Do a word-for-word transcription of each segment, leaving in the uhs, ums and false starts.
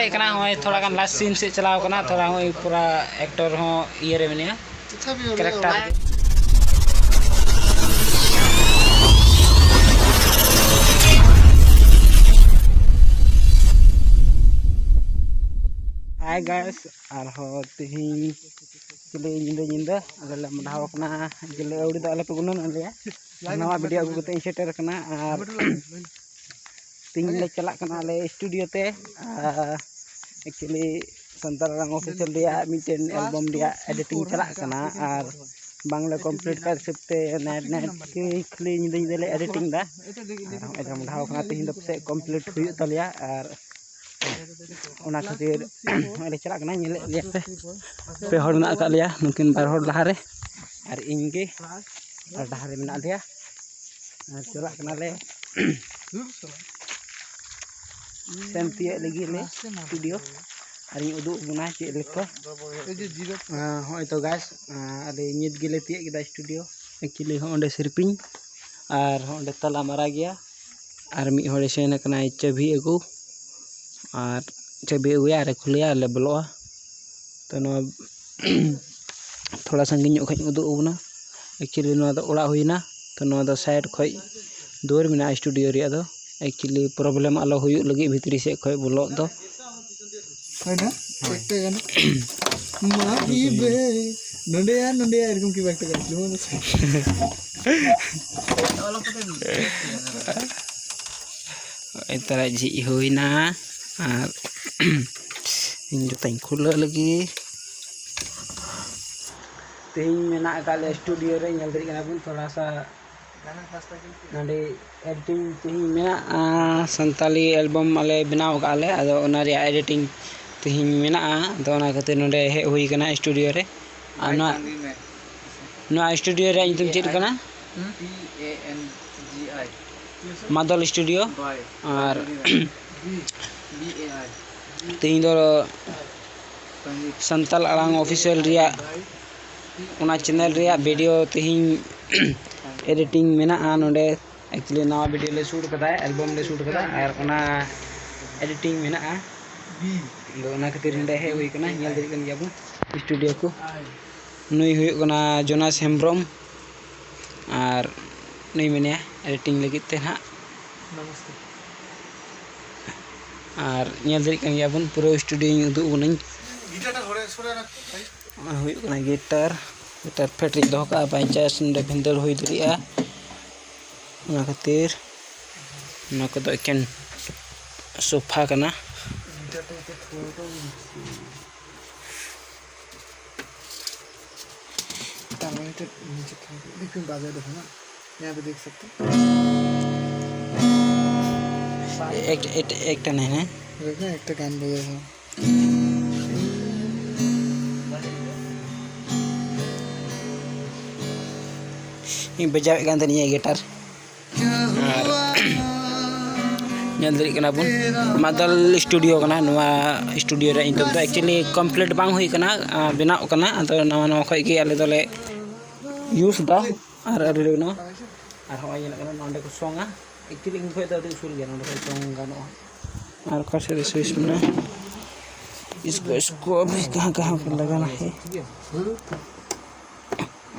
ᱦᱮᱡ ᱠᱟᱱᱟ, ᱱᱚᱜᱼᱚᱭ ᱛᱷᱚᱲᱟ ᱜᱟᱱ ᱞᱟᱥᱴ ᱥᱤᱱ ᱥᱮᱫ ᱪᱟᱞᱟᱣ ᱠᱟᱱᱟ, ᱛᱷᱚᱲᱟ ᱱᱚᱜᱼᱚᱭ ᱯᱩᱨᱟ ᱮᱠᱴᱚᱨ ᱦᱚᱸ ᱤᱭᱟᱹ ᱨᱮ ᱢᱮᱱᱟᱭᱟ, ᱠᱮᱨᱮᱠᱴᱟᱨ ᱨᱮ᱾ Hi guys, ᱟᱨᱦᱚᱸ ᱛᱮᱦᱮᱧ ᱪᱤᱞᱤ ᱧᱤᱫᱟᱹ ᱧᱤᱫᱟᱹ ᱟᱞᱮ ᱞᱮ ᱢᱚᱰᱷᱟᱣ ᱠᱟᱱᱟ, ᱡᱤᱞᱟᱹ ᱟᱹᱣᱲᱤ ᱫᱚ ᱟᱞᱮ ᱯᱮ ᱜᱩᱱᱟᱹᱱ ᱟᱞᱮᱭᱟ᱾ ᱱᱟᱣᱟ ᱵᱷᱤᱰᱤᱭᱳ ᱟᱹᱜᱩ ᱠᱟᱛᱮ ᱤᱧ ᱥᱮᱴᱮᱨ ᱟᱠᱟᱱᱟ, ᱟᱨ ᱛᱮᱦᱮᱧ ᱞᱮ ᱪᱟᱞᱟᱜ ᱠᱟᱱᱟ ᱟᱞᱮ ᱥᱴᱩᱰᱤᱭᱳ ᱛᱮ᱾ ᱟᱨ actually ᱥᱟᱱᱛᱟᱲ ᱟᱲᱟᱝ ᱚᱯᱷᱤᱥᱤᱭᱟᱞ ᱨᱮᱭᱟᱜ ᱢᱤᱫᱴᱮᱱ ᱮᱞᱵᱟᱢ ᱨᱮᱭᱟᱜ ᱮᱰᱤᱴᱤᱝ ᱪᱟᱞᱟᱜ ᱠᱟᱱᱟ, ᱟᱨ ᱵᱟᱝᱞᱮ ᱠᱚᱢᱯᱞᱤᱴ ᱠᱟᱜ ᱦᱤᱥᱟᱹᱵ ᱛᱮ ᱱᱟᱭᱤᱴ ᱱᱟᱭᱤᱴ ᱠᱷᱟᱹᱞᱤ ᱠᱷᱟᱹᱞᱤ ᱧᱤᱫᱟᱹ ᱧᱤᱫᱟᱹ ᱞᱮ ᱮᱰᱤᱴᱤᱝ ᱮᱫᱟ᱾ ᱟᱨ ᱦᱚᱸᱜᱼᱚᱭ ᱞᱮ ᱢᱚᱰᱷᱟᱣ ᱠᱟᱱᱟ, ᱛᱮᱦᱮᱧ ᱫᱚ ᱯᱟᱥᱮᱡ ᱠᱚᱢᱯᱞᱤᱴ ᱦᱩᱭᱩᱜ ᱛᱟᱞᱮᱭᱟ᱾ ᱟᱨ ᱚᱱᱟ ᱠᱷᱟᱹᱛᱤᱨ ᱱᱚᱜᱼᱚᱭ ᱞᱮ ᱪᱟᱞᱟᱜ ᱠᱟᱱᱟ᱾ ᱧᱮᱞᱮᱫ ᱞᱮᱭᱟ ᱯᱮ, ᱯᱮ ᱦᱚᱲ ᱢᱮᱱᱟᱜ ᱟᱠᱟᱫ ᱞᱮᱭᱟ, ᱱᱩᱠᱤᱱ ᱵᱟᱨ ᱦᱚᱲ ᱞᱟᱦᱟᱨᱮ ᱟᱨ ᱤᱧ ᱜᱮ ᱟᱨ ᱰᱟᱦᱟᱨ ᱨᱮ ᱢᱮᱱᱟᱜ ᱞᱮᱭᱟ᱾ ᱟᱨ ᱪᱟᱞᱟᱜ ᱠᱟᱱᱟᱞᱮ ᱥᱮᱱ ᱛᱤᱭᱳᱜ ᱞᱟᱹᱜᱤᱫ ᱞᱮ ᱥᱴᱩᱰᱤᱭᱳ, ᱟᱨᱤᱧ ᱩᱫᱩᱜ ᱟᱵᱚᱱᱟ ᱪᱮᱫ ᱞᱮᱠᱟ᱾ ᱦᱚᱸᱜᱼᱚᱭ ᱛᱚ ᱜᱟᱭᱥ, ᱟᱞᱮ ᱧᱤᱛ ᱜᱮᱞᱮ ᱛᱤᱭᱳᱜ ᱠᱮᱫᱟ ᱥᱴᱩᱰᱤᱭᱳ᱾ Actually ᱦᱚᱸ ᱚᱸᱰᱮ ᱥᱤᱨᱯᱤᱧ ᱟᱨ ᱦᱚᱸ ᱚᱸᱰᱮ ᱛᱟᱞᱟ ᱢᱟᱨᱟ ᱜᱮᱭᱟ, ᱟᱨ ᱢᱤᱫ ᱦᱚᱲᱮ ᱥᱮᱱ ᱟᱠᱟᱱᱟᱭ ᱪᱟᱹᱵᱤ ᱟᱹᱜᱩ, ᱟᱨ ᱪᱟᱹᱵᱤ ᱟᱹᱜᱩᱭᱟ ᱟᱨᱮ ᱠᱷᱩᱞᱟᱹᱭᱟ, ᱟᱨ ᱞᱮ ᱵᱚᱞᱚᱜᱼᱟ᱾ ᱛᱚ ᱱᱚᱣᱟ ᱛᱷᱚᱲᱟ ᱥᱟᱺᱜᱤᱧ ᱧᱚᱜ ᱠᱷᱚᱡ ᱤᱧ ᱩᱫᱩᱜ ᱟᱵᱚᱱᱟ᱾ Actually ᱱᱚᱣᱟ ᱫᱚ ᱚᱲᱟᱜ ᱦᱩᱭᱱᱟ, ᱛᱚ ᱱᱚᱣᱟ ᱫᱚ ᱥᱟᱭᱤᱰ ᱠᱷᱚᱡ ᱫᱩᱣᱟᱹᱨ ᱢᱮᱱᱟᱜᱼᱟ ᱥᱴᱩᱰᱤᱭᱳ ᱨᱮᱭᱟᱜ ᱫᱚ᱾ Actually problem ᱟᱞᱚ ᱦᱩᱭᱩᱜ ᱞᱟᱹᱜᱤᱫ ᱵᱷᱤᱛᱨᱤ ᱥᱮᱫ ᱠᱷᱚᱡ ᱵᱚᱞᱚᱜ ᱫᱚ᱾ ᱦᱳᱭ ᱱᱟ? ᱦᱳᱭ᱾ ᱮᱠᱴᱟ ᱜᱟᱱ᱾ ᱢᱟ ᱵᱤᱵᱮ, ᱱᱚᱰᱮᱭᱟ, ᱱᱚᱰᱮᱭᱟ, ᱮᱨᱚᱠᱚᱢ ᱠᱤ ᱵᱟᱝ ᱴᱷᱤᱠᱟ? ᱡᱮᱢᱚᱱ ᱱᱚᱜᱼᱚᱭ ᱛᱟᱨᱟ ᱡᱷᱤᱡ ᱦᱩᱭᱱᱟ, ᱟᱨ ᱤᱧ ᱡᱩᱛᱟᱧ ᱠᱷᱩᱞᱟᱹᱣ ᱞᱟᱹᱜᱤᱫ᱾ ᱛᱮᱦᱮᱧ ᱢᱮᱱᱟᱜ ᱟᱠᱟᱫ ᱞᱮᱭᱟ ᱥᱴᱩᱰᱤᱭᱳ ᱨᱮ, ᱧᱮᱞ ᱫᱟᱲᱮᱭᱟᱜ ᱠᱟᱱᱟ ᱵᱚᱱ ᱛᱷᱚᱲᱟ ᱥᱟ ᱱᱚᱰᱮ ᱮᱰᱤᱴᱤᱝ ᱛᱮᱦᱮᱧ ᱢᱮᱱᱟᱜᱼᱟ, ᱥᱟᱱᱛᱟᱞᱤ ᱮᱞᱵᱟᱢ ᱟᱞᱮ ᱵᱮᱱᱟᱣ ᱟᱠᱟᱫᱼᱟ ᱞᱮ, ᱟᱫᱚ ᱚᱱᱟ ᱨᱮᱭᱟᱜ ᱮᱰᱤᱴᱤᱝ ᱛᱮᱦᱮᱧ ᱢᱮᱱᱟᱜᱼᱟ, ᱟᱫᱚ ᱚᱱᱟ ᱠᱷᱟᱹᱛᱤᱨ ᱱᱚᱰᱮ ᱦᱮᱡ ᱦᱩᱭ ᱠᱟᱱᱟ ᱥᱴᱩᱰᱤᱭᱳ ᱨᱮ᱾ ᱟᱨ ᱱᱚᱣᱟ, ᱱᱚᱣᱟ ᱥᱴᱩᱰᱤᱭᱳ ᱨᱮᱭᱟᱜ ᱧᱩᱛᱩᱢ ᱪᱮᱫ ᱠᱟᱱᱟ? ᱢᱟᱫᱚᱞ ᱥᱴᱩᱰᱤᱭᱳ᱾ ᱟᱨ ᱛᱮᱦᱮᱧ ᱫᱚ ᱥᱟᱱᱛᱟᱞ ᱟᱲᱟᱝ ᱚᱯᱷᱤᱥᱤᱭᱟᱞ ᱨᱮᱭᱟᱜ ᱚᱱᱟ ᱪᱮᱱᱮᱞ ᱨᱮᱭᱟᱜ ᱵᱷᱤᱰᱤᱭᱳ ᱛᱮᱦᱮᱧ ᱮᱰᱤᱴᱤᱝ ᱢᱮᱱᱟᱜᱼᱟ ᱱᱚᱰᱮ᱾ Actually ᱱᱟᱣᱟ ᱵᱷᱤᱰᱤᱭᱳ ᱞᱮ ᱥᱩᱴ ᱠᱟᱫᱟ, ᱮᱞᱵᱟᱢ ᱞᱮ ᱥᱩᱴ ᱠᱟᱫᱟ, ᱟᱨ ᱚᱱᱟ ᱮᱰᱤᱴᱤᱝ ᱢᱮᱱᱟᱜᱼᱟ᱾ ᱟᱫᱚ ᱚᱱᱟ ᱠᱷᱟᱹᱛᱤᱨ ᱱᱚᱰᱮ ᱦᱮᱡ ᱦᱩᱭ ᱠᱟᱱᱟ, ᱧᱮᱞ ᱫᱟᱲᱮᱭᱟᱜ ᱠᱟᱱ ᱜᱮᱭᱟ ᱵᱚᱱ ᱥᱴᱩᱰᱤᱭᱳ ᱠᱚ᱾ ᱱᱩᱭ ᱦᱩᱭᱩᱜ ᱠᱟᱱᱟ ᱡᱳᱱᱟᱥ ᱦᱮᱢᱵᱨᱚᱢ, ᱟᱨ ᱱᱩᱭ ᱢᱮᱱᱟᱭᱟ ᱮᱰᱤᱴᱤᱝ ᱞᱟᱹᱜᱤᱫ ᱛᱮ ᱱᱟᱦᱟᱜ᱾ ᱟᱨ ᱧᱮᱞ ᱫᱟᱲᱮᱭᱟᱜ ᱠᱟᱱ ᱜᱮᱭᱟ ᱵᱚᱱ, ᱯᱩᱨᱟᱹ ᱥᱴᱩᱰᱤᱭᱳᱧ ᱩᱫᱩᱜ ᱟᱵᱚᱱᱟᱹᱧ᱾ ᱦᱩᱭᱩᱜ ᱠᱟᱱᱟ ᱜᱤᱴᱟᱨ᱾ ᱜᱤᱴᱟᱨ ᱯᱷᱮᱰ ᱨᱤᱧ ᱫᱚᱦᱚ ᱠᱟᱜᱼᱟ, by chance ᱱᱚᱰᱮ ᱵᱷᱤᱸᱫᱟᱹᱲ ᱦᱩᱭ ᱫᱟᱲᱮᱭᱟᱜᱼᱟ᱾ ᱚᱱᱟ ᱠᱷᱟᱹᱛᱤᱨ ᱱᱚᱣᱟ ᱠᱚᱫᱚ ᱮᱠᱮᱱ ᱥᱳᱯᱷᱟ ᱠᱟᱱᱟ᱾ एक, एक, एक टन है ना? एक ना, एक टन गान बजा। ᱤᱧ ᱵᱟᱡᱟᱣᱮᱫ ᱠᱟᱱ ᱛᱟᱦᱮᱱᱤᱧ ᱜᱤᱴᱟᱨ᱾ ᱟᱨ ᱧᱮᱞ ᱫᱟᱲᱮᱭᱟᱜ ᱠᱟᱱᱟ ᱵᱚᱱ, ᱢᱟᱫᱟᱞ ᱥᱴᱩᱰᱤᱭᱳ ᱠᱟᱱᱟ᱾ ᱱᱚᱣᱟ ᱥᱴᱩᱰᱤᱭᱳ ᱨᱮᱭᱟᱜ ᱧᱩᱛᱩᱢ ᱫᱚ actually complete ᱵᱟᱝ ᱦᱩᱭ ᱠᱟᱱᱟ, ᱟᱨ ᱵᱮᱱᱟᱜ ᱠᱟᱱᱟ᱾ ᱟᱫᱚ ᱱᱟᱣᱟ ᱱᱟᱣᱟ ᱠᱷᱚᱱ ᱜᱮ ᱟᱞᱮ ᱫᱚᱞᱮ ᱤᱭᱩᱡᱽ ᱮᱫᱟ᱾ ᱟᱨ ᱟᱹᱰᱤ ᱞᱟᱹᱜᱤᱫ ᱟᱨ ᱦᱚᱸᱜᱼᱚᱭ ᱧᱮᱞᱚᱜ ᱠᱟᱱᱟ, ᱱᱚᱸᱰᱮ ᱠᱚ ᱥᱚᱝᱟ᱾ Actually ᱤᱧ ᱠᱷᱚᱱ ᱫᱚ ᱟᱹᱰᱤ ᱩᱥᱩᱞ ᱜᱮᱭᱟ, ᱱᱚᱸᱰᱮ ᱠᱷᱚᱱ ᱥᱚᱝ ᱜᱟᱱᱚᱜᱼᱟ᱾ ᱟᱨ ᱚᱠᱟ ᱥᱮᱫ ᱨᱮ ᱥᱩᱭᱤᱪ ᱢᱮᱱᱟᱜᱼᱟ? इसको, इसको अभी कहाँ, कहाँ पर लगाना है?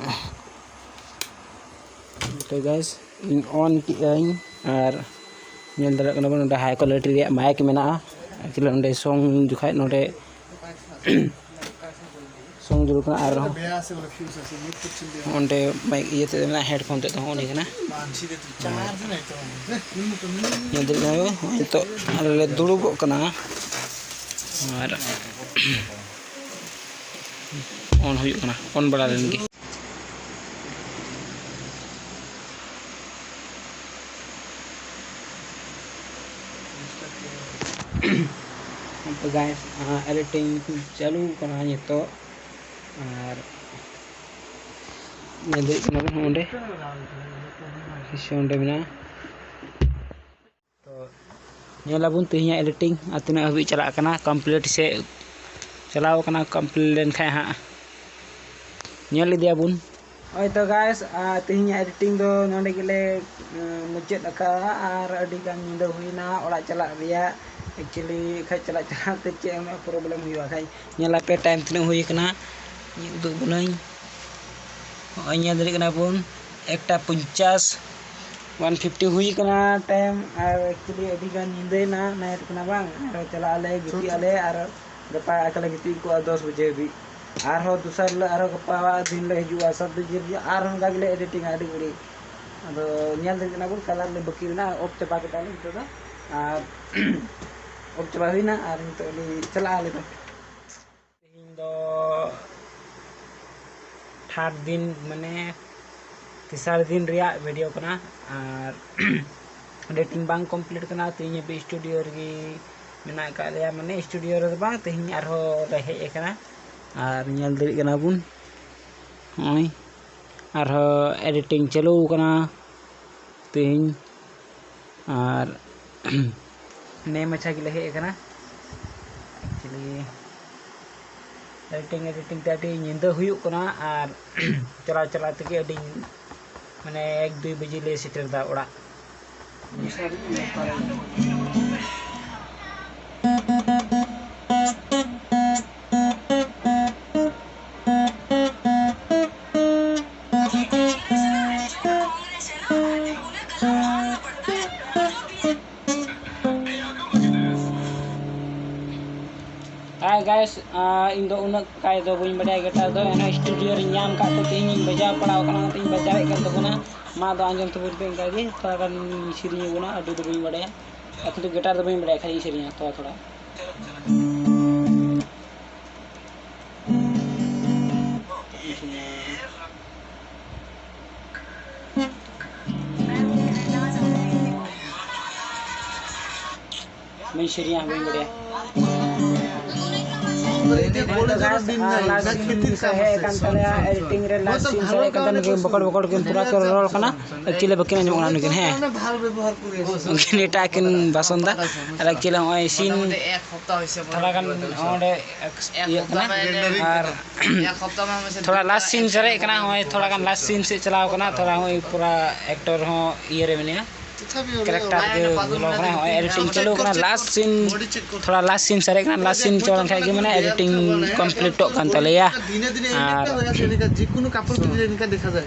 ᱛᱚ ᱜᱟᱭᱥ, ᱤᱧ ᱚᱱ ᱠᱮᱜᱼᱟᱹᱧ ᱟᱨ ᱧᱮᱞ ᱫᱟᱲᱮᱭᱟᱜ ᱠᱟᱱᱟ ᱵᱚᱱ, ᱱᱚᱸᱰᱮ high quality ᱨᱮᱭᱟᱜ ᱢᱟᱭᱤᱠ ᱢᱮᱱᱟᱜᱼᱟ᱾ Actually ᱱᱚᱸᱰᱮ ᱥᱚᱝ ᱡᱚᱠᱷᱟᱡ ᱱᱚᱸᱰᱮ ᱥᱚᱝ ᱡᱩᱞᱩᱜ ᱠᱟᱱᱟ᱾ ᱟᱨᱦᱚᱸ ᱚᱸᱰᱮ ᱢᱟᱭᱤᱠ ᱤᱭᱟᱹ ᱛᱮ ᱢᱮᱱᱟᱜᱼᱟ, ᱦᱮᱰᱯᱷᱳᱱ ᱛᱮᱫ ᱦᱚᱸ ᱩᱱᱤ ᱠᱟᱱᱟ᱾ ᱧᱮᱞ ᱫᱟᱲᱮᱭᱟᱜ ᱠᱟᱱᱟ ᱵᱚᱱ, ᱱᱤᱛᱚᱜ ᱟᱞᱮ ᱞᱮ ᱫᱩᱲᱩᱵᱚᱜ ᱠᱟᱱᱟ ᱟᱨ ᱚᱱ ᱦᱩᱭᱩᱜ ᱠᱟᱱᱟ, ᱚᱱ ᱵᱟᱲᱟ ᱞᱮᱱ ᱜᱮ᱾ ᱛᱚ ᱜᱟᱭᱥ, ᱮᱰᱤᱴᱤᱝ ᱪᱟᱹᱞᱩ ᱠᱟᱱᱟ ᱱᱤᱛᱚᱜ᱾ ᱟᱨ ᱧᱮᱞ ᱫᱟᱲᱮᱭᱟᱜ ᱠᱟᱱᱟ ᱵᱚᱱ ᱚᱸᱰᱮ, ᱥᱤᱥᱟᱹ ᱚᱸᱰᱮ ᱢᱮᱱᱟᱜᱼᱟ᱾ ᱛᱚ ᱧᱮᱞ ᱟᱵᱚᱱ ᱛᱮᱦᱮᱧᱟᱜ ᱮᱰᱤᱴᱤᱝ ᱟᱨ ᱛᱤᱱᱟᱹᱜ ᱦᱟᱹᱵᱤᱡ ᱪᱟᱞᱟᱜ ᱠᱟᱱᱟ, ᱠᱚᱢᱯᱞᱤᱴ ᱥᱮ ᱪᱟᱞᱟᱣ ᱠᱟᱱᱟ, ᱠᱚᱢᱯᱞᱤᱴ ᱞᱮᱱᱠᱷᱟᱱ ᱦᱟᱸᱜ ᱧᱮᱞ ᱤᱫᱤᱭᱟᱵᱚᱱ᱾ ᱦᱳᱭ ᱛᱚ ᱜᱟᱭᱥ, ᱛᱮᱦᱮᱧᱟᱜ ᱮᱰᱤᱴᱤᱝ ᱫᱚ ᱱᱚᱰᱮ ᱜᱮᱞᱮ ᱢᱩᱪᱟᱹᱫ ᱟᱠᱟᱫᱼᱟ᱾ ᱟᱨ ᱟᱹᱰᱤ ᱜᱟᱱ ᱧᱤᱫᱟᱹ ᱦᱩᱭᱱᱟ, ᱚᱲᱟᱜ ᱪᱟᱞᱟᱜ ᱨᱮᱭᱟᱜ Actually ᱠᱷᱟᱡ ᱪᱟᱞᱟᱜ ᱪᱟᱞᱟᱜ ᱛᱮ ᱪᱮᱫ ᱩᱱᱟᱹᱜ problem ᱦᱩᱭᱩᱜᱼᱟ᱾ ᱠᱷᱟᱡ ᱧᱮᱞ ᱟᱯᱮ time ᱛᱤᱱᱟᱹᱜ ᱦᱩᱭ ᱠᱟᱱᱟ, ᱩᱫᱩᱜ ᱵᱚᱱᱟᱹᱧ᱾ ᱱᱚᱜᱼᱚᱭ ᱧᱮᱞ ᱫᱟᱲᱮᱭᱟᱜ ᱠᱟᱱᱟ ᱵᱚᱱ ᱮᱠᱴᱟ ᱯᱚᱧᱪᱟᱥ, one fifty ᱦᱩᱭ ᱠᱟᱱᱟ time᱾ ᱟᱨ actually ᱟᱹᱰᱤ ᱜᱟᱱ ᱧᱤᱫᱟᱹᱭᱮᱱᱟ, night ᱠᱟᱱᱟ ᱵᱟᱝ, ᱟᱨ ᱪᱟᱞᱟᱜ ᱟᱞᱮ, ᱜᱤᱛᱤᱡ ᱟᱞᱮ, ᱟᱨ ᱜᱟᱯᱟ ᱮᱠᱟᱞᱮ ᱜᱤᱛᱤᱡ ᱠᱚᱜᱼᱟ ᱫᱚᱥ ᱵᱟᱡᱮ ᱦᱟᱹᱵᱤᱡ᱾ ᱟᱨᱦᱚᱸ ᱫᱚᱥᱟᱨ ᱦᱤᱞᱳᱜ ᱟᱨᱦᱚᱸ ᱜᱟᱯᱟ ᱫᱤᱱ ᱞᱮ ᱦᱤᱡᱩᱜᱼᱟ ᱥᱟᱛ ᱵᱟᱡᱮ ᱦᱟᱹᱵᱤᱡ, ᱟᱨᱦᱚᱸ ᱚᱱᱠᱟ ᱜᱮᱞᱮ editingᱟ ᱟᱹᱰᱤ ᱜᱷᱟᱹᱲᱤᱡ᱾ ᱟᱫᱚ ᱧᱮᱞ ᱫᱟᱲᱮᱭᱟᱜ ᱠᱟᱱᱟ ᱵᱚᱱ colour ᱞᱮ ᱵᱟᱹᱠᱤ ᱢᱮᱱᱟᱜᱼᱟ, off ᱪᱟᱵᱟ ᱠᱮᱫᱟ ᱞᱮ ᱱᱤᱛᱚᱜ ᱫᱚ᱾ ᱟᱨ off ᱪᱟᱵᱟ ᱦᱩᱭᱱᱟ ᱟᱨ ᱱᱤᱛᱚᱜ ᱞᱮ ᱪᱟᱞᱟᱜᱼᱟ ᱟᱞᱮ ᱫᱚ᱾ ᱛᱮᱦᱮᱧ ᱫᱚ third ᱫᱤᱱ, ᱢᱟᱱᱮ ᱛᱮᱥᱟᱨ ᱫᱤᱱ ᱨᱮᱭᱟᱜ video ᱠᱟᱱᱟ᱾ ᱟᱨ editing ᱵᱟᱝ complete ᱠᱟᱱᱟ, ᱛᱮᱦᱮᱧ ᱦᱟᱹᱵᱤᱡ studio ᱨᱮᱜᱮ ᱢᱮᱱᱟᱜ ᱟᱠᱟᱫ ᱞᱮᱭᱟ᱾ ᱢᱟᱱᱮ studio ᱨᱮᱫᱚ ᱵᱟᱝ, ᱛᱮᱦᱮᱧ ᱟᱨᱦᱚᱸ ᱞᱮ ᱦᱮᱡ ᱟᱠᱟᱱᱟ᱾ ᱟᱨ ᱧᱮᱞ ᱫᱟᱲᱮᱭᱟᱜ ᱠᱟᱱᱟ ᱵᱚᱱ, ᱱᱚᱜᱼᱚᱭ ᱟᱨᱦᱚᱸ editing ᱪᱟᱹᱞᱩ ᱟᱠᱟᱱᱟ ᱛᱮᱦᱮᱧ᱾ ᱟᱨ ᱱᱮ ᱢᱟᱪᱷᱟ ᱜᱮᱞᱮ ᱦᱮᱡ ᱟᱠᱟᱱᱟ᱾ Actually editing editing ᱛᱮ ᱟᱹᱰᱤ ᱧᱤᱫᱟᱹ ᱦᱩᱭᱩᱜ ᱠᱟᱱᱟ, ᱟᱨ ᱪᱟᱞᱟᱣ ᱪᱟᱞᱟᱣ ᱛᱮᱜᱮ ᱟᱹᱰᱤ, ᱢᱟᱱᱮ, ᱮᱠ ᱫᱩᱭ ᱵᱟᱡᱮ ᱞᱮ ᱥᱮᱴᱮᱨ ᱮᱫᱟ ᱚᱲᱟᱜ᱾ Hi guys, ᱤᱧ ᱫᱚ ᱩᱱᱟᱹᱜ ᱠᱟᱭ ᱫᱚ ᱵᱟᱹᱧ ᱵᱟᱰᱟᱭᱟ guitar ᱫᱚ, ᱮᱱᱦᱚᱸ studio ᱨᱤᱧ ᱧᱟᱢ ᱠᱟᱜ ᱛᱮ ᱛᱮᱦᱮᱧ ᱤᱧ ᱵᱟᱡᱟᱣ ᱯᱟᱲᱟᱣ ᱠᱟᱱᱟ, ᱚᱱᱟᱛᱮᱧ ᱵᱟᱡᱟᱣᱮᱫ ᱠᱟᱱ ᱛᱟᱵᱚᱱᱟ᱾ ᱢᱟ ᱟᱫᱚ ᱟᱸᱡᱚᱢ ᱛᱟᱵᱚᱱ ᱯᱮ, ᱚᱱᱠᱟ ᱜᱮ ᱛᱷᱚᱲᱟ ᱜᱟᱱ ᱥᱮᱨᱮᱧ ᱟᱵᱚᱱᱟ, ᱟᱹᱰᱤ ᱫᱚ ᱵᱟᱹᱧ ᱵᱟᱰᱟᱭᱟ, ᱟᱨ ᱠᱤᱱᱛᱩ guitar ᱫᱚ ᱵᱟᱹᱧ ᱵᱟᱰᱟᱭᱟ, ᱠᱷᱟᱹᱞᱤᱧ ᱥᱮᱨᱮᱧᱟ ᱛᱷᱚᱲᱟ ᱛᱷᱚᱲᱟ᱾ ᱵᱟᱹᱧ ᱥᱮᱨᱮᱧᱟ, ᱵᱟᱹᱧ ᱵᱟᱰᱟᱭᱟ᱾ Last scene ᱦᱮᱡ ᱟᱠᱟᱱ ᱛᱟᱞᱮᱭᱟ, editing ᱨᱮ last scene ᱥᱟᱨᱮᱡ ᱠᱟᱱ ᱛᱟᱞᱮᱭᱟ, ᱵᱚᱠᱚᱲ ᱵᱚᱠᱚᱲ ᱠᱤᱱ ᱯᱩᱨᱟ ᱠᱚ ᱨᱚᱲ ᱠᱟᱱᱟ᱾ Actually ᱵᱟᱹᱠᱤᱱ ᱟᱸᱡᱚᱢᱚᱜ ᱠᱟᱱᱟ ᱱᱩᱠᱤᱱ, ᱦᱮᱸ᱾ ᱩᱱᱠᱤᱱ ᱮᱴᱟᱜ ᱠᱤᱱ ᱵᱟᱥᱚᱱ ᱫᱟ᱾ ᱟᱨ actually ᱱᱚᱜᱼᱚᱭ scene ᱛᱷᱚᱲᱟ ᱜᱟᱱ ᱚᱸᱰᱮ ᱤᱭᱟᱹᱜ ᱠᱟᱱᱟ᱾ ᱟᱨ ᱛᱷᱚᱲᱟ last scene ᱥᱟᱨᱮᱡ ᱠᱟᱱᱟ, ᱱᱚᱜᱼᱚᱭ ᱛᱷᱚᱲᱟ ᱜᱟᱱ last scene ᱥᱮᱫ ᱪᱟᱞᱟᱣ ᱠᱟᱱᱟ᱾ ᱛᱷᱚᱲᱟ ᱱᱚᱜᱼᱚᱭ ᱯᱩᱨᱟ actor ᱦᱚᱸ ᱤᱭᱟᱹ ᱨᱮ ᱢᱮᱱᱟᱭᱟ᱾ ᱠᱮᱨᱮᱠᱴᱟᱨ ᱜᱮ ᱵᱷᱩᱞ ᱠᱟᱱᱟ᱾ ᱱᱚᱜᱼᱚᱭ ᱮᱰᱤᱴᱤᱝ ᱪᱟᱹᱞᱩ ᱠᱟᱱᱟ, ᱞᱟᱥᱴ ᱥᱤᱱ, ᱛᱷᱚᱲᱟ ᱞᱟᱥᱴ ᱥᱤᱱ ᱥᱟᱨᱮᱡ ᱠᱟᱱᱟ, ᱞᱟᱥᱴ ᱥᱤᱱ ᱪᱟᱵᱟ ᱞᱮᱱᱠᱷᱟᱡ ᱜᱮ ᱢᱟᱱᱮ ᱮᱰᱤᱴᱤᱝ ᱠᱚᱢᱯᱞᱤᱴᱚᱜ ᱠᱟᱱ ᱛᱟᱞᱮᱭᱟ᱾ ᱟᱨ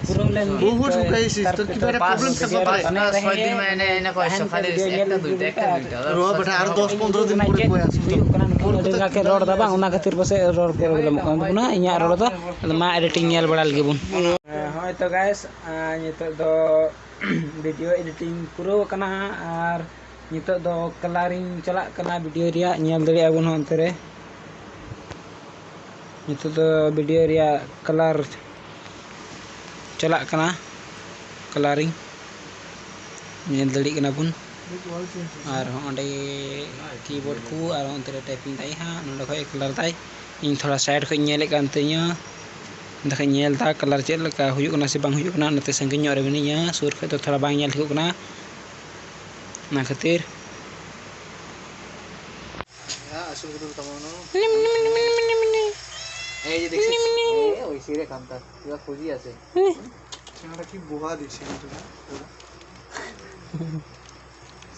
ᱯᱩᱨᱟᱹ ᱵᱚᱞᱮ ᱵᱚᱦᱩᱛ ᱞᱩᱠᱟᱭ ᱥᱤᱥ, ᱛᱚ ᱠᱤ ᱵᱟᱨᱮ problem ᱥᱟᱵ ᱯᱟᱨᱮ। ᱯᱟᱸᱪ ᱪᱷᱚᱭ ᱫᱤᱱ ᱢᱟᱱᱮ ᱮᱱᱮ ᱠᱚ ᱥᱚᱠᱟᱞᱮ ᱮᱠᱴᱟ ᱫᱩᱭᱴᱟ, ᱮᱠᱴᱟ ᱫᱩᱭᱴᱟ ᱨᱚ ᱵᱮᱴᱟ, ᱟᱨ ᱫᱚᱥ ᱯᱚᱱᱨᱚ ᱫᱤᱱ ᱯᱚᱨᱮ ᱠᱚ ᱟᱥᱩᱱ ᱦᱩᱭᱩᱜ ᱠᱟᱱᱟ᱾ ᱯᱷᱳᱱ ᱨᱮ ᱨᱚᱲ ᱫᱟ ᱵᱟᱝ, ᱚᱱᱟ ᱠᱷᱟᱹᱛᱤᱨ ᱯᱟᱥᱮᱡ ᱨᱚᱲ ᱯᱨᱚᱵᱞᱮᱢᱚᱜ ᱠᱟᱱ ᱛᱟᱵᱚᱱᱟ, ᱤᱧᱟᱹᱜ ᱨᱚᱲ ᱫᱚ᱾ ᱟᱫᱚ ᱢᱟ ᱮᱰᱤᱴᱤᱝ ᱧᱮᱞ ᱵᱟᱲᱟ ᱞᱮᱜᱮ ᱵᱚᱱ᱾ ᱦᱳᱭ ᱛᱚ ᱜᱟᱭᱥ, ᱱᱤᱛᱚᱜ ᱫᱚ video editing ᱯᱩᱨᱟᱹᱣ ᱟᱠᱟᱱᱟ ᱦᱟᱸᱜ, ᱟᱨ ᱱᱤᱛᱚᱜ ᱫᱚ colouring ᱪᱟᱞᱟᱜ ᱠᱟᱱᱟ video ᱨᱮᱭᱟᱜ, ᱧᱮᱞ ᱫᱟᱲᱮᱭᱟᱜᱼᱟ ᱵᱚᱱ ᱦᱚᱸ ᱚᱱᱛᱮ ᱨᱮ᱾ ᱱᱤᱛᱚᱜ ᱫᱚ video ᱨᱮᱭᱟᱜ colour ᱪᱟᱞᱟᱜ ᱠᱟᱱᱟ, colouring ᱧᱮᱞ ᱫᱟᱲᱮᱭᱟᱜ ᱠᱟᱱᱟ ᱵᱚᱱ᱾ ᱟᱨ ᱦᱚᱸ ᱚᱸᱰᱮ keyboard ᱠᱚ, ᱟᱨ ᱚᱱᱛᱮ ᱨᱮ typing ᱫᱟᱭ ᱦᱟᱸᱜ, ᱱᱚᱸᱰᱮ ᱠᱷᱚᱡ colour ᱫᱟᱭ᱾ ᱤᱧ ᱛᱷᱚᱲᱟ side ᱠᱷᱚᱡ ᱤᱧ ᱧᱮᱞᱮᱫ ᱠᱟᱱ ᱛᱤᱧᱟᱹ, ᱚᱸᱰᱮ ᱠᱷᱚᱡ ᱤᱧ ᱧᱮᱞ ᱫᱟ colour ᱪᱮᱫ ᱞᱮᱠᱟ ᱦᱩᱭᱩᱜ ᱠᱟᱱᱟ ᱥᱮ ᱵᱟᱝ ᱦᱩᱭᱩᱜ ᱠᱟᱱᱟ᱾ ᱱᱚᱛᱮ ᱥᱟᱺᱜᱤᱧ ᱧᱚᱜ ᱨᱮ ᱢᱤᱱᱟᱹᱧᱟ, ᱥᱩᱨ ᱠᱷᱚᱡ ᱫᱚ ᱛᱷᱚᱲᱟ ᱵᱟᱝ ᱧᱮᱞ ᱴᱷᱤᱠᱚᱜ ᱠᱟᱱᱟ, ᱚᱱᱟ ᱠᱷᱟᱹᱛᱤᱨ। এই যে দেখছি। এই যে ওই সিরে কান্তা, এবার খুঁজি আছে। এটা কি বোহা দিছে কিন্তু না?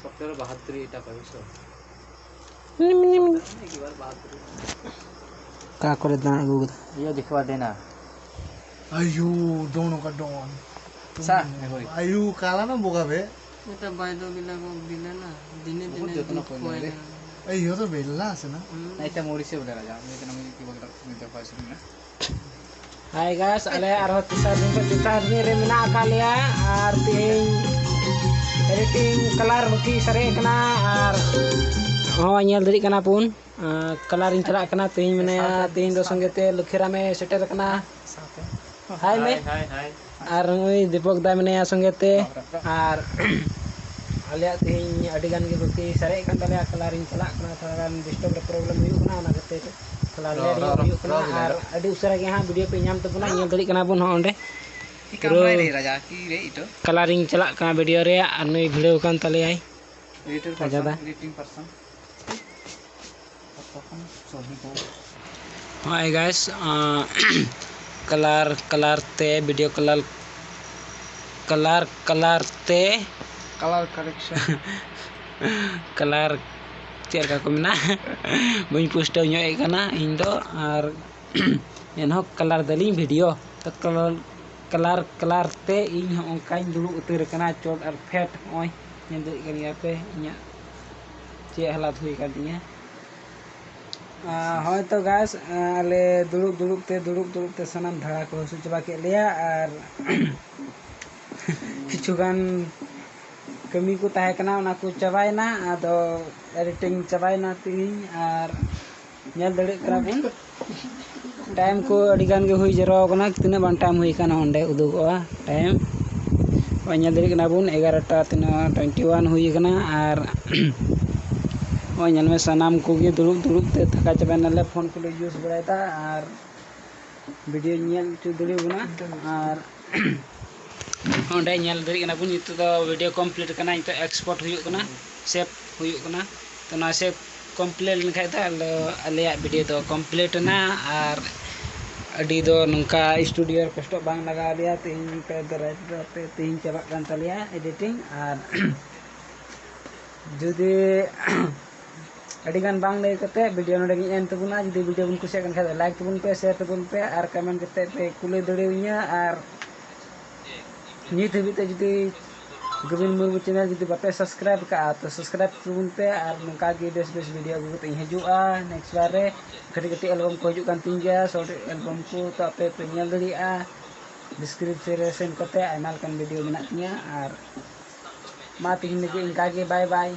সবচেয়ে বাহাত্তর এটা পাইছো। এবার বাহাত্তর। ᱚᱠᱟ ᱠᱚᱨᱮ ᱫᱟᱬᱟ ᱟᱹᱜᱩ ᱠᱟᱫᱟ? ᱤᱭᱟᱹ ᱫᱤᱠᱷᱣᱟ ᱫᱮᱱᱟ᱾ ᱟᱭᱩ, ᱫᱚᱱ ᱚᱠᱟ ᱫᱚᱱ᱾ ᱥᱟ, ᱦᱳᱭ᱾ ᱟᱭᱩ, ᱠᱟᱞᱟ ᱱᱟ ᱵᱚᱜᱟ ᱵᱮ᱾ এটা বাইদেউ বিলাকক দিলে না, দিনে দিনে দুখ হৈ গ'ল। এই, ইহঁতৰ বেল্লা আছে না? হুম। না, এতিয়া মৰিছে বোলে ৰাজা। আমি এতিয়া নামি কি বলতাম, তুমি এতিয়া পাইছো না? হাই গাইস, ᱟᱞᱮ ᱟᱨᱦᱚᱸ ᱛᱮᱥᱟᱨ ᱫᱤᱱ ᱠᱷᱚᱱ ᱪᱮᱛᱟᱱ ᱨᱮ ᱢᱮᱱᱟᱜ ᱟᱠᱟᱫ ᱞᱮᱭᱟ, ᱟᱨ ᱛᱮᱦᱮᱧ editing colour ᱦᱩᱠᱤ ᱥᱟᱨᱮᱡ ᱠᱟᱱᱟ, ᱟᱨ ᱦᱚᱸ ᱧᱮᱞ ᱫᱟᱲᱮᱭᱟᱜ ᱠᱟᱱᱟ ᱵᱚᱱ, ᱟᱨ colouring ᱪᱟᱞᱟᱜ ᱠᱟᱱᱟ᱾ ᱛᱮᱦᱮᱧ ᱢᱮᱱᱟᱭᱟ, ᱛᱮᱦᱮᱧ ᱫᱚ ᱥᱚᱸᱜᱮ ᱛᱮ ᱞᱚᱠᱠᱷᱤᱨᱟᱢᱮ ᱥᱮᱴᱮᱨ ᱟᱠᱟᱱᱟ᱾ ᱦᱟᱭ ᱢᱮ᱾ ᱦᱟᱭ, ᱦᱟᱭ, ᱦᱟᱭ᱾ ᱟᱨ ᱱᱩᱭ ᱫᱤᱯᱚᱠ ᱫᱟ ᱢᱮᱱᱟᱭᱟ ᱥᱚᱸᱜᱮ ᱛᱮ᱾ ᱟᱨ ᱟᱞᱮᱭᱟᱜ ᱛᱮᱦᱮᱧ ᱟᱹᱰᱤ ᱜᱟᱱ ᱜᱮ ᱵᱟᱹᱠᱤ ᱥᱟᱨᱮᱡ ᱠᱟᱱ ᱛᱟᱞᱮᱭᱟ, colouring ᱪᱟᱞᱟᱜ ᱠᱟᱱᱟ, ᱛᱷᱚᱲᱟ ᱜᱟᱱ disturb ᱨᱮ problem ᱦᱩᱭᱩᱜ ᱠᱟᱱᱟ, ᱚᱱᱟ ᱠᱷᱟᱹᱛᱤᱨ ᱛᱷᱚᱲᱟ ᱨᱚ, late ᱨᱚ, ᱧᱚᱜ ᱨᱚ, ᱦᱩᱭᱩᱜ ᱠᱟᱱᱟ᱾ ᱨᱚ, ᱨᱚ᱾ ᱟᱨ ᱟᱹᱰᱤ ᱩᱥᱟᱹᱨᱟ ᱜᱮ ᱦᱟᱸᱜ video ᱯᱮ ᱧᱟᱢ ᱛᱟᱵᱚᱱᱟ, ᱧᱮᱞ ᱫᱟᱲᱮᱭᱟᱜ ᱠᱟᱱᱟ ᱵᱚᱱ ᱦᱚᱸ ᱚᱸᱰᱮ᱾ ᱯᱩᱨᱟᱹ colouring ᱪᱟᱞᱟᱜ ᱠᱟᱱᱟ video ᱨᱮ, ᱟᱨ ᱱᱩᱭ ᱵᱷᱤᱲᱟᱹᱣ ᱠᱟᱱ ᱛᱟᱞᱮᱭᱟᱭ᱾ Editor ᱨᱟᱡᱟ ᱫᱟ᱾ Person, editing person᱾ ᱱᱚᱜᱼᱚᱭ guys, ᱟᱸ, colour, colour ᱛᱮ video colour, colour, colour ᱛᱮ Color correction. Color ᱪᱮᱫ ᱞᱮᱠᱟ ᱠᱚ ᱢᱮᱱᱟ? ᱵᱟᱹᱧ ᱯᱩᱥᱴᱟᱹᱣ ᱧᱚᱜ ᱮᱫ ᱠᱟᱱᱟ ᱤᱧ ᱫᱚ᱾ ᱟᱨ ᱮᱱᱦᱚᱸ color ᱫᱟᱞᱤᱧ video᱾ ᱛᱚ color, color, color ᱛᱮ ᱤᱧ ᱦᱚᱸ ᱚᱱᱠᱟᱧ ᱫᱩᱲᱩᱵ ᱩᱛᱟᱹᱨ ᱟᱠᱟᱱᱟ, ᱪᱚᱴ ᱟᱨ ᱯᱷᱮᱰ᱾ ᱱᱚᱜᱼᱚᱭ ᱧᱮᱞ ᱫᱟᱲᱮᱭᱟᱜ ᱠᱟᱱ ᱜᱮᱭᱟ ᱯᱮ ᱤᱧᱟᱹᱜ ᱪᱮᱫ ᱦᱟᱞᱟᱛ ᱦᱩᱭ ᱟᱠᱟᱱ ᱛᱤᱧᱟᱹ᱾ ᱟᱨ ᱦᱳᱭ ᱛᱚ guys, ᱟᱞᱮ ᱫᱩᱲᱩᱵ ᱫᱩᱲᱩᱵ ᱛᱮ, ᱫᱩᱲᱩᱵ ᱫᱩᱲᱩᱵ ᱛᱮ ᱥᱟᱱᱟᱢ ᱫᱷᱟᱲᱟ ᱠᱚ ᱦᱟᱹᱥᱩ ᱪᱟᱵᱟ ᱠᱮᱫ ᱞᱮᱭᱟ᱾ ᱟᱨ ᱠᱤᱪᱷᱩ ᱜᱟᱱ ᱠᱟᱹᱢᱤ ᱠᱚ ᱛᱟᱦᱮᱸ ᱠᱟᱱᱟ, ᱚᱱᱟ ᱠᱚ ᱪᱟᱵᱟᱭᱮᱱᱟ᱾ ᱟᱫᱚ editing ᱪᱟᱵᱟᱭᱮᱱᱟ ᱛᱮᱦᱮᱧ᱾ ᱟᱨ ᱧᱮᱞ ᱫᱟᱲᱮᱭᱟᱜ ᱠᱟᱱᱟ ᱵᱚᱱ, time ᱠᱚ ᱟᱹᱰᱤ ᱜᱟᱱ ᱜᱮ ᱦᱩᱭ ᱡᱟᱨᱣᱟ ᱟᱠᱟᱱᱟ᱾ ᱛᱤᱱᱟᱹᱜ ᱵᱟᱝ time ᱦᱩᱭ ᱟᱠᱟᱱᱟ ᱚᱸᱰᱮ ᱩᱫᱩᱜᱚᱜᱼᱟ time᱾ ᱱᱚᱜᱼᱚᱭ ᱧᱮᱞ ᱫᱟᱲᱮᱭᱟᱜ ᱠᱟᱱᱟ ᱵᱚᱱ ᱮᱜᱟᱨᱚᱴᱟ ᱛᱤᱱᱟᱹᱜ twenty one ᱦᱩᱭ ᱟᱠᱟᱱᱟ᱾ ᱟᱨ ᱱᱚᱜᱼᱚᱭ ᱧᱮᱞ ᱢᱮ, ᱥᱟᱱᱟᱢ ᱠᱚᱜᱮ ᱫᱩᱲᱩᱵ ᱫᱩᱲᱩᱵ ᱛᱮ ᱛᱷᱟᱠᱟ ᱪᱟᱵᱟᱭᱮᱱᱟᱞᱮ, phone ᱠᱚᱞᱮ use ᱵᱟᱲᱟᱭᱮᱫᱟ᱾ ᱟᱨ video ᱧᱮᱞ ᱦᱚᱪᱚ ᱫᱟᱲᱮᱭᱟᱵᱚᱱᱟ᱾ ᱟᱨ ᱚᱸᱰᱮ ᱧᱮᱞ ᱫᱟᱲᱮᱭᱟᱜ ᱠᱟᱱᱟ ᱵᱚᱱ, ᱱᱤᱛᱚᱜ ᱫᱚ video complete ᱠᱟᱱᱟ, ᱱᱤᱛᱚᱜ export ᱦᱩᱭᱩᱜ ᱠᱟᱱᱟ, save ᱦᱩᱭᱩᱜ ᱠᱟᱱᱟ᱾ ᱛᱚ ᱱᱚᱣᱟ save complete ᱞᱮᱱᱠᱷᱟᱱ ᱫᱚ ᱟᱞᱮ, ᱟᱞᱮᱭᱟᱜ video ᱫᱚ complete ᱮᱱᱟ᱾ ᱟᱨ ᱟᱹᱰᱤ ᱫᱚ ᱱᱚᱝᱠᱟ studio ᱨᱮ ᱠᱚᱥᱴᱚ ᱵᱟᱝ ᱞᱟᱜᱟᱣ ᱞᱮᱭᱟ᱾ ᱛᱮᱦᱮᱧ ᱯᱮ ᱫᱟᱨᱟᱭ ᱛᱮ ᱛᱮᱦᱮᱧ ᱪᱟᱵᱟᱜ ᱠᱟᱱ ᱛᱟᱞᱮᱭᱟ editing᱾ ᱟᱨ ᱡᱩᱫᱤ ᱟᱹᱰᱤ ᱜᱟᱱ ᱵᱟᱝ ᱞᱟᱹᱭ ᱠᱟᱛᱮ video ᱱᱚᱰᱮ ᱜᱤᱧ end ᱛᱟᱵᱚᱱᱟ᱾ ᱡᱩᱫᱤ video ᱵᱚᱱ ᱠᱩᱥᱤᱭᱟᱜ ᱠᱟᱱ ᱠᱷᱟᱡ ᱫᱚ like ᱛᱟᱵᱚᱱ ᱯᱮ, share ᱛᱟᱵᱚᱱ ᱯᱮ ᱟᱨ comment ᱠᱟᱛᱮ ᱯᱮ ᱠᱩᱞᱤ ᱫᱟᱲᱮᱭᱟᱹᱧᱟ᱾ ᱟᱨ ᱱᱤᱛ ᱦᱟᱹᱵᱤᱡ ᱛᱮ ᱡᱩᱫᱤ ᱜᱳᱵᱤᱱ ᱢᱩᱨᱢᱩ channel ᱡᱩᱫᱤ ᱵᱟᱯᱮ subscribe ᱠᱟᱜᱼᱟ ᱛᱚ subscribe ᱛᱟᱵᱚᱱ ᱯᱮ᱾ ᱟᱨ ᱱᱚᱝᱠᱟ ᱜᱮ ᱵᱮᱥ ᱵᱮᱥ video ᱟᱹᱜᱩ ᱠᱟᱛᱮ ᱤᱧ ᱦᱤᱡᱩᱜᱼᱟ᱾ Next ᱵᱟᱨ ᱨᱮ ᱠᱟᱹᱴᱤᱡ ᱠᱟᱹᱴᱤᱡ album ᱠᱚ ᱦᱤᱡᱩᱜ ᱠᱟᱱ ᱛᱤᱧ ᱜᱮᱭᱟ, short album ᱠᱚ, ᱛᱚ ᱟᱯᱮ ᱯᱮ ᱧᱮᱞ ᱫᱟᱲᱮᱭᱟᱜᱼᱟ᱾ Description ᱨᱮ send ᱠᱟᱛᱮ ᱟᱭᱢᱟ ᱞᱮᱠᱟᱱ video ᱢᱮᱱᱟᱜ ᱛᱤᱧᱟ᱾ ᱟᱨ ᱢᱟ ᱛᱮᱦᱮᱧ ᱞᱟᱹᱜᱤᱫ ᱤᱱᱠᱟ ᱜᱮ, bye bye᱾